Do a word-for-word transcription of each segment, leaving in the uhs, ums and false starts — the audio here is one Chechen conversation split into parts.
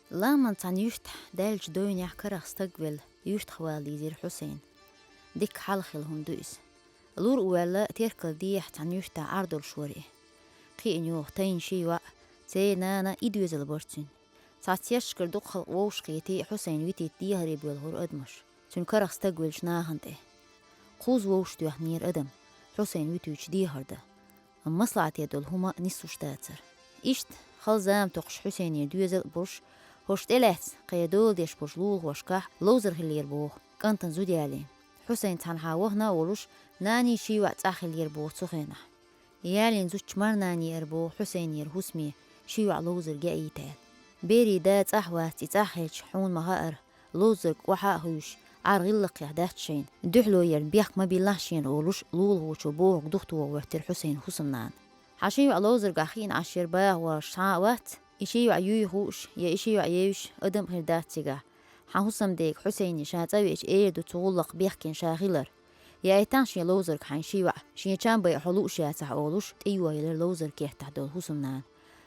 Ламан цхьана юьртахь даьллачу дойнехь карах стаг велла, юьртахвала дийзира Хьусайн. Дикка хьалха хилла хӀума ду иза. Лур а ваьлла, Теркал дехьа цхьана юьртахь Ӏардолуш вара и. Кхиъна йогӀу тайна ши йоӀ, церан нана, и доьзал бара цуьнан. Цхьацца шерашкара дукха халкъ вовшахкхетий, Хьусайн витийта дехаре боьлхура адамаш, цуьнан карах стаг веллачу нахана тӀе. Кхузза вовшахтоьхнера адам, Хьусайн вуьтуьйтуш дехар дан. Амма маслаӀате долу хӀума нислуш дацара. Иштта, хала зама токхуш Хьусайнера доьзал а болуш, хӀорш тӀелаьцна кхеран дола деш болчу лулахошкахь ловзар хиллера боху, кӀантана зуда ялийна. Хьусайн цхьанхьа вахана а волуш, наний ши йоӀ цӀахь хиллера боху цу хенахь. Ялийна зудчу марнанеара боху Хьусайнера хӀусаме ши йоӀ ловзарга яийта аьлла. Берийн да цӀахь вац, и цӀахь хилча, хьуна ма-хаъара, ловзарг охьа а хуьйшуш, Ӏар гӀиллакхехь дац шайна, дуьхьало ярна бехк ма биллахь шена олуш, лулахочо бохург духатоха хӀоьттира Хьусайнан хӀусамнана. Хьан ши йоӀ ловзаргахь хиъна Ӏаш яра баха вахаш цхьа а вац, и ши йоӀ юй хууш я и ши йоӀ евзаш адам а хир дац цигахь. Хьан хӀусамдега Хьусайне ша цӀа веача эр ду цу гӀуллакх бехкина ша хилар. Яийтахьа шен ловзарга хьайн ши йоӀ, шен чам байа хьо лууш яцахь олуш, тӀеюхаелира ловзаран кертахь долу хӀусамнана,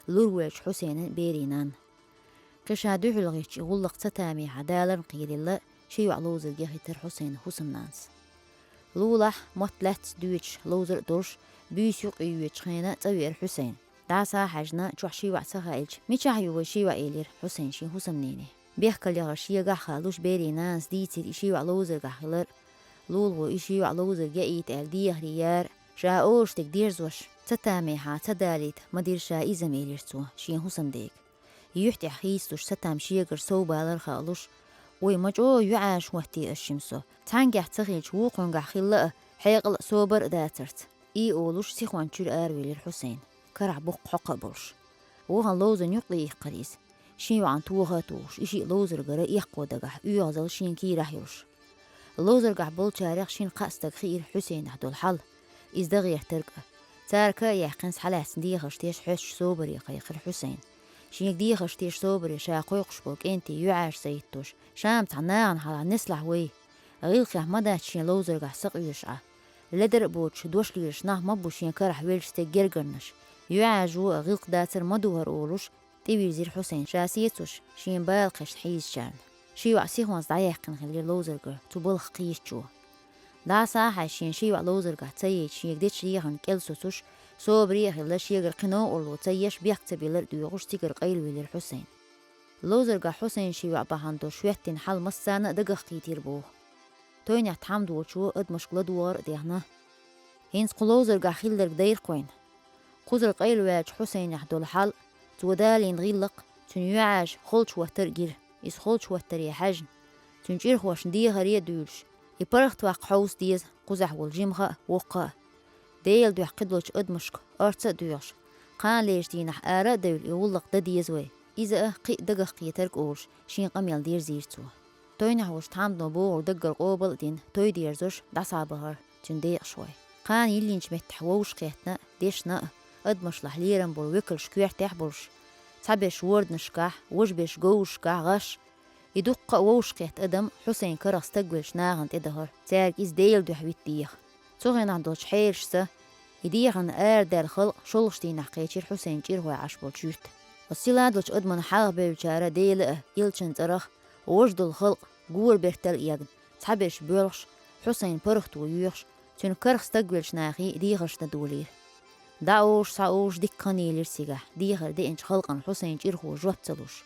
лур воьллачу Хьусайнан берийн нанна. Кхин ша дуьхьал гӀиртча и гӀуллакх ца тамехьа даларна кхерилла, ши йоӀ ловзарга яхийтира Хьусайнан хӀусамнанас. Лулахь, мотт лаьцна доьдуш, ловзар а долуш, буьйса юккъе йоьдучу хенахь цӀа веара Хьусайн. ДӀаса а хьаьжна, чохь ши йоӀ ца хаийтича, мичахь ю вай ши йоӀ, элира Хьусайн шен хӀусамнене. Бехкалла яхар шегахь а хаалуш, берийн нанас дийцира и ши йоӀ ловзаргахь хилар а, лулахо и ши йоӀ ловзарга яийта аьлла дехаре яра а, ша олуш дерг дерзош, ца тамехьа ца далийта ма дира ша иза-м, элира цо шен хӀусамдега. Юьхь тӀехь хийцалуш, ца там шегара совбалар а хаалуш, вай ма чӀогӀа юьхьӀаьржа хӀоттий ас шимма со, цхьаьнгахь ца хилча, вукхуьнгахь хилла а, хьекъал а, собар а дацарца, и олуш, сихонца чуьра аравелира Хьусайн, карахь боккха хьокха а болуш. Вахана ловзарна юккъе иккхира иза. Шен йоӀана тоха а тухуш, и шиъ ловзаргара эккхо дагахь, оьгӀазалла шен кийрахь йолуш. Ловзаргахь болчарех шина-кхаа стаг хиира Хьусайнехь долу хьал, иза дан гӀертарг а. Цара ка а яьккхина, схьалаьцна дехарш деш, хьоьстуш собаре кхайкхира Хьусайн. Шега дехарш деш собаре ша кхойкхуш болу кӀентий юьхьӀаьржа ца хӀиттош, ша-м цхьа нахана хьалха нислахь вай. ГӀиллакхех ма дац шен ловзаргахь сакъоьжуш Ӏа. Ледар а боцуш, дош лелаш нах ма бу шен карахь веллачу стеган гергарнаш. ЮьхьӀаьржо а, гӀиллакх дацар а ма ду хӀара олуш, тӀевирзира Хьусайн, ша сецош, шен бала кхаьчна хьийзачарна. Ши йоӀ сихонца дӀаяьккхина хиллера ловзаргара цу балха кхеччо. ДӀаса а хьаьжна, шен ши йоӀ ловзаргахь ца яйта, шега дечу дехарна кӀел соцуш, собаре а хилла, шегара кхин новкъарло ца еш, бехк ца биллар а доьхуш, цигара къайлавелира Хьусайн. Ловзаргахь Хьусайн ши йоӀ бахьана долуш хӀоьттина хьал массарна а дагах кхийтира боху. Тойнехь тхьамда волчо адамашка ладогӀар а дехна: «ХӀинца кху ловзаргахь хилларг дайра-кх вайна». Кхузара къайлаваьллачу Хьусайнехь долу хьал, цо далийна гӀиллакх, цуьнан юьхьӀаьржа холчу хӀоттар а гира, иза холчу хӀоттаре хьаьжна, цуьнан чӀирхошна дехаре а дуьйлуш, и паргӀатваккха хьовса деза кхузахь волу жимха а, воккха а. Делан дуьхьа кхидолчу адамашка орца а доьгӀуш, кханалерчу дийнахь ара а девлла, и гӀуллакх дан деза вай, иза а кхин а дагах кхетарг а олуш, шен къамел дерзийра цо. Тойнехь волчу тхьамдано бохург даггара къобал а дина, той дерзош дӀасабахара цуьнан декъашхой. Кхана йиллинчу меттехь вовшахкхетта а, дешна а, адамашлахь лерам болу векалш коьртехь а болуш, цхьаберш ворданашкахь, важаберш говрашкахь гӀаш, и дуккха а вовшахкхетта адам Хьусайн карах стаг веллачу нахана тӀедахара, цаьрга иза Делан дуьхьа вита деха. Цу хенахь долчу хьелашца, и дехарна арадаьлла халкъ шолгӀачу дийнахь кхечира Хьусайнан чӀирхой Ӏаш болчу юьрта. Оцу сила долчу адаман хьалха бевллачара Делан а, элчанан цӀарах а, важа долу халкъ гора бертал а эгна, цхьаберш боьлхуш, Хьусайнан паргӀато йоьхуш, цуьнан карах стаг веллачу нахе дехарш дан долийра. ДӀаолуш, схьаолуш дикка хан елира цигахь, дехар деанчу халкъана Хьусайнан чӀирхо жоп ца луш.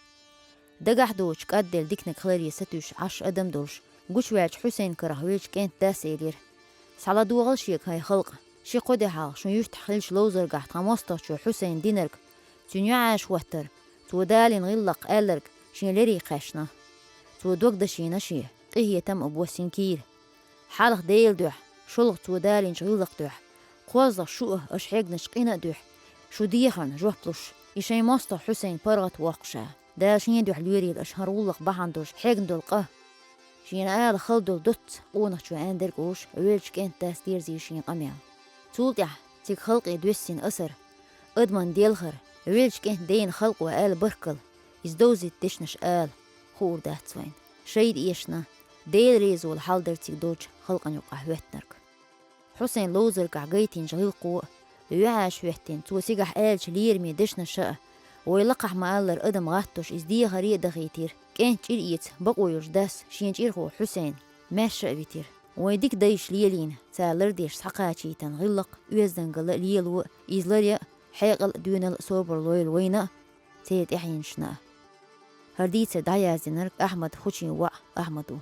Дагахь доцуш, кӀадделла диканиг хиларе сатуьйсуш Ӏаш адам долуш, гучуваьллачу Хьусайнан карах веллачу кӀентан дас элира: «СхьаладогӀал шега, хӀай халкъ, ши-кхо де хьалха шун юьртахь хиллачу ловзаргахь тхан мостагӀчо Хьусайна динарг, цуьнан юьхьӀаьржа хӀоттар, цо далийна гӀиллакх аьлларг шен лерриг кхаьчна. Цо дог дашийна шен, къинхетам а боссийна кийра. Хьалха Делан дуьхьа, шолгӀа цо далийначу гӀиллакхан дуьхьа, кхозлагӀа шу а, аша хьегначу къина а дуьхьа, шун дехарна жоп луш, и шайн мостагӀа Хьусайн паргӀат воккхуш а, Дала шен дуьхьа лоьрийла аша хӀара гӀуллакх бахьана долуш хьегна долу къа». Шена ала хала долу доцца къонахчо аьннарг а олуш, веллачу кӀентан дас дерзийра шен къамел. Цул тӀаьхьа цига халкъе доьссина асар, адаман делхар, веллачу кӀентан дена халкъо аьлла баркалла, иза довзийта дешнаш ала, хуур дац вайна. Шайда эшна, Делан реза волу хьал дара цига долчу халкъана юкъахь хӀоьттинарг. Хьусайн ловзаргахь гайтинчу гӀиллакхо а, юьхьӀаьржа хӀоьттина, цо цигахь аьллачу лераме дешнаша а, Вай лакхахь ма-аллара адам гӀаттош иза дехаре а дахийтира. КӀентан чӀир эца бакъо йолчу дас шен чӀирхо Хьусайн маьрша а витира. Вайн дика дайша лелийна, цара лардеш схьакхачийтина гӀиллакх, оьздангалла а, лело а, иза ларъян а, хьекъал а, доьналла а, собар лойла вайна а, церан тӀаьхьенашна а. ХӀара дийцар дӀаяздинарг Ахьмад Хучин воӀ Ахьмад ву.